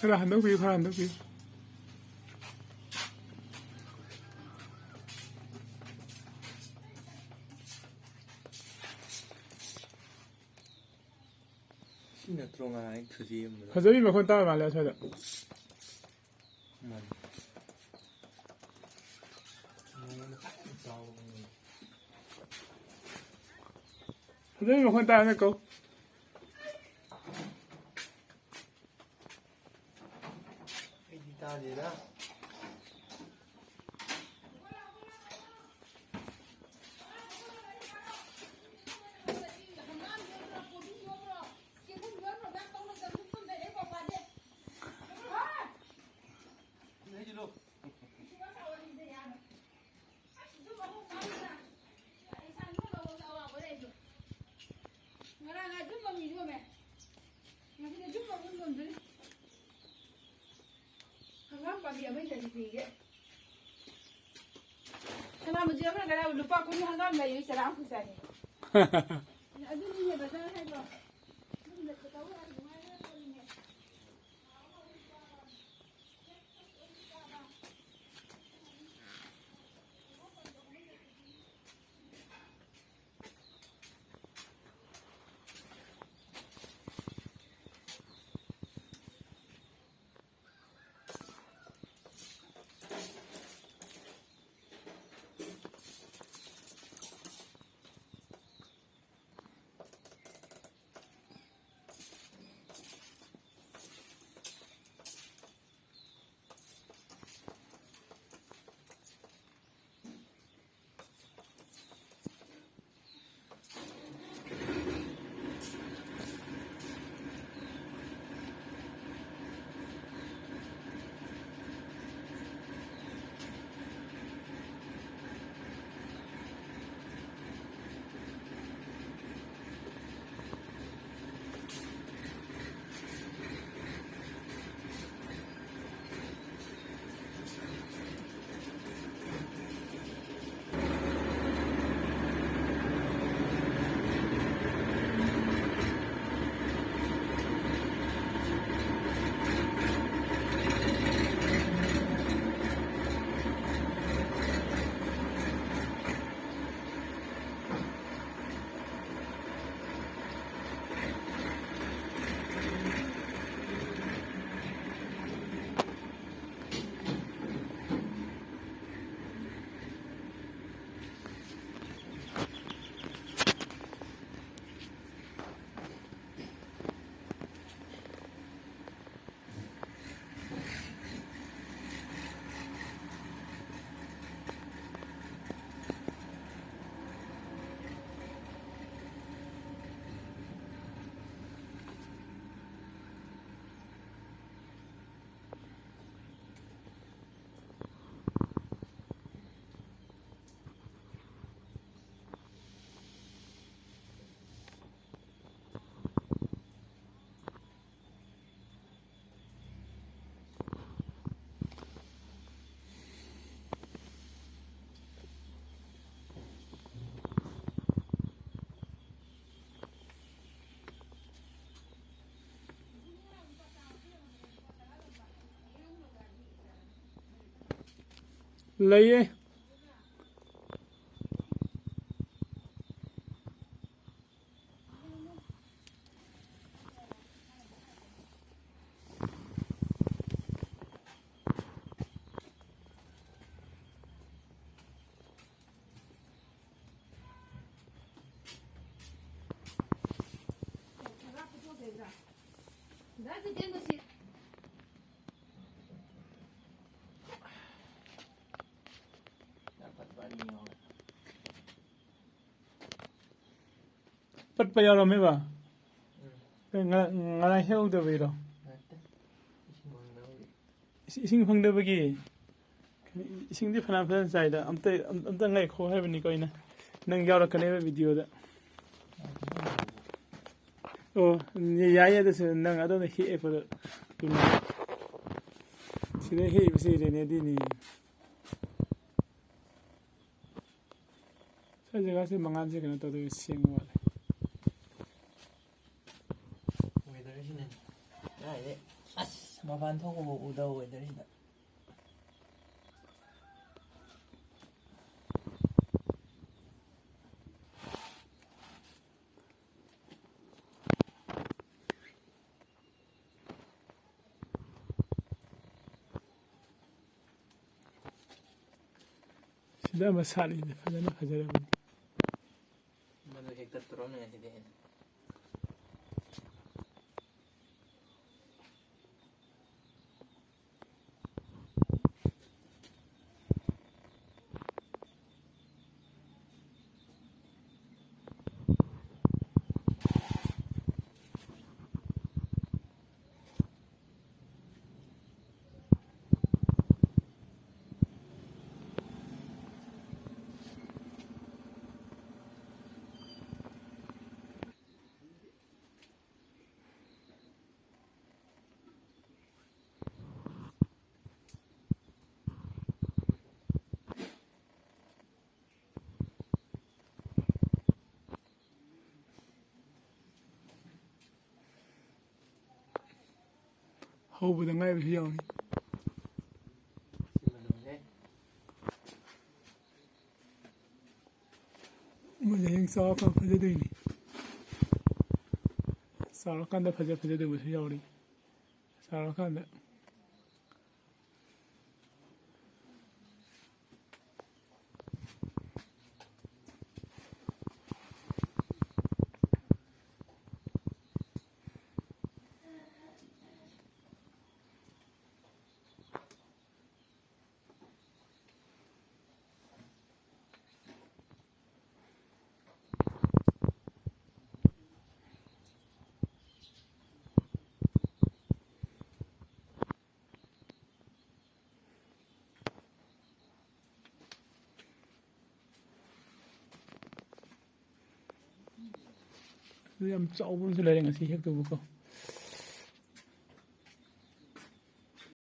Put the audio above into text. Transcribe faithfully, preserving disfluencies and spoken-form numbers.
ꯈꯔ ꯍꯟꯗꯣꯛꯄꯤꯌꯨ, ꯈꯔ ꯍꯟꯗꯣꯛꯄꯤꯌꯨ꯫ ꯁꯤ ꯅꯠꯇ꯭ꯔꯣ ꯉꯔꯥꯡ ꯑꯩ ꯊꯨꯗꯦꯛ ꯑꯝꯕꯗꯣ? ꯐꯖꯕꯤ ꯃꯈꯣꯟ ꯇꯥꯕ ꯃꯥꯜꯂꯦ ꯑꯁ꯭ꯋꯥꯏꯗ꯫ ꯃꯥꯅꯤ꯫ ꯐꯖꯕꯤ ꯃꯈꯣꯟ ꯇꯥꯕꯅ ꯀꯧ꯫ ꯑꯩꯗꯤ ꯇꯥꯗꯦꯗ꯫ ꯉꯔꯥꯡ ꯑꯗꯨꯝ ꯃꯃꯤ ꯌꯣꯝꯃꯦ꯫ ꯉꯁꯤꯗꯤ ꯁꯨꯝ ꯃꯃꯤ ꯌꯣꯝꯗꯣꯏꯅꯤ꯫ ꯍꯪꯒꯥꯝ ꯄꯥꯝꯕꯤ ꯑꯃ ꯂꯩꯔꯤꯌꯦ꯫ ꯁꯅꯥꯃꯆꯨ ꯑꯃꯅ ꯉꯔꯥꯡ ꯂꯨꯄꯥ ꯀꯨꯟ ꯍꯪꯒꯥꯝ ꯂꯩꯔꯨꯏ ꯆꯔꯥ ꯑꯃꯈꯛ ꯆꯥꯏ꯫ ꯑꯗꯨꯅꯤꯅꯦ ꯕꯖꯥꯔ ꯍꯥꯏꯗꯣ꯫ ꯌꯨꯝꯗ ꯀꯩꯗꯧ ꯍꯥꯏ ꯅꯨꯡꯉꯥꯏꯔ ꯄꯣꯠꯅꯤꯅꯦ꯫ ꯂꯩꯌꯦ꯫ ꯄꯠꯄ ꯌꯥꯎꯔꯝꯃꯦꯕ? ꯎꯝ꯫ ꯉ-, ꯉꯔꯥꯡ ꯍꯦꯛꯍꯧꯗꯕꯩꯔꯣ? ꯅꯠꯇꯦ꯫ ꯏꯁꯤꯡ ꯐꯪꯗꯕꯒꯤ꯫ ꯏꯁꯤ-, ꯏꯁꯤꯡ ꯐꯪꯗꯕꯒꯤ? ꯏꯁꯤꯡꯗꯤ ꯐꯅꯌꯥꯝ ꯐꯖꯅ ꯆꯥꯏꯗ꯫ ꯑꯝꯇ, ꯑꯝ-, ꯑꯝꯇ ꯉꯥꯏꯈꯣ ꯍꯥꯏꯕꯅꯤꯀꯣ ꯑꯩꯅ꯫ ꯅꯪ ꯌꯥꯎꯔꯛꯀꯅꯦꯕ videoꯗ꯫ ꯑꯣ, ꯌꯥꯏꯌꯦ ꯑꯗꯨꯁꯨ꯫ ꯅꯪ ꯑꯗꯣꯝꯗ ꯍꯦꯛꯑꯦ ꯄꯣꯠꯇꯣ꯫ ꯁꯤꯗ ꯍꯦꯛꯏꯕꯁꯤ ꯔꯦꯅꯦꯗꯤꯅꯤ꯫ ꯁ꯭ꯋꯥꯏ ꯖꯒꯥꯁꯦ ꯃꯉꯥꯜꯁꯦ ꯀꯩꯅꯣ ꯇꯧꯗꯣꯏ ꯁꯦꯡꯕ ꯋꯥꯠꯂꯦ꯫ Weatherꯁꯤꯅꯅꯦ꯫ ꯀꯥꯏꯗꯩ ꯑꯁ ꯃꯄꯥꯟ ꯊꯣꯛꯄꯕꯨ ꯎꯗꯕ weatherꯁꯤꯗ꯫ ꯁꯤꯗ ꯑꯃ ꯁꯥꯠꯂꯤꯁꯦ ꯐꯖꯅ ꯐꯖꯔꯕꯅꯤ꯫ ꯃꯗꯨ ꯍꯦꯛꯇꯠꯇ꯭ꯔꯣ ꯅꯣꯏ ꯑꯁꯤꯗꯤ ꯍꯦꯟꯅ? ꯍꯧꯕꯗ ꯉꯥꯏꯕꯁꯨ ꯌꯥꯎꯏ꯫ ꯁꯤ ꯃꯅꯨꯡꯁꯦ ꯆꯥꯎꯔꯀꯥꯟꯗ ꯐꯖꯗꯣꯏꯅꯤ꯫ ꯆꯥꯎꯔꯀꯥꯟꯗ ꯐꯖ ꯐꯖꯗꯕꯁꯨ ꯌꯥꯎꯔꯤ꯫ ꯆꯥꯎꯔꯀꯥꯟꯗ꯫ ꯑꯗꯨ ꯌꯥꯝ ꯆꯥꯎꯕ ꯑꯃꯁꯨ ꯂꯩꯔꯦ ꯉꯁꯤ ꯍꯦꯛꯇꯧꯕꯀꯣ꯫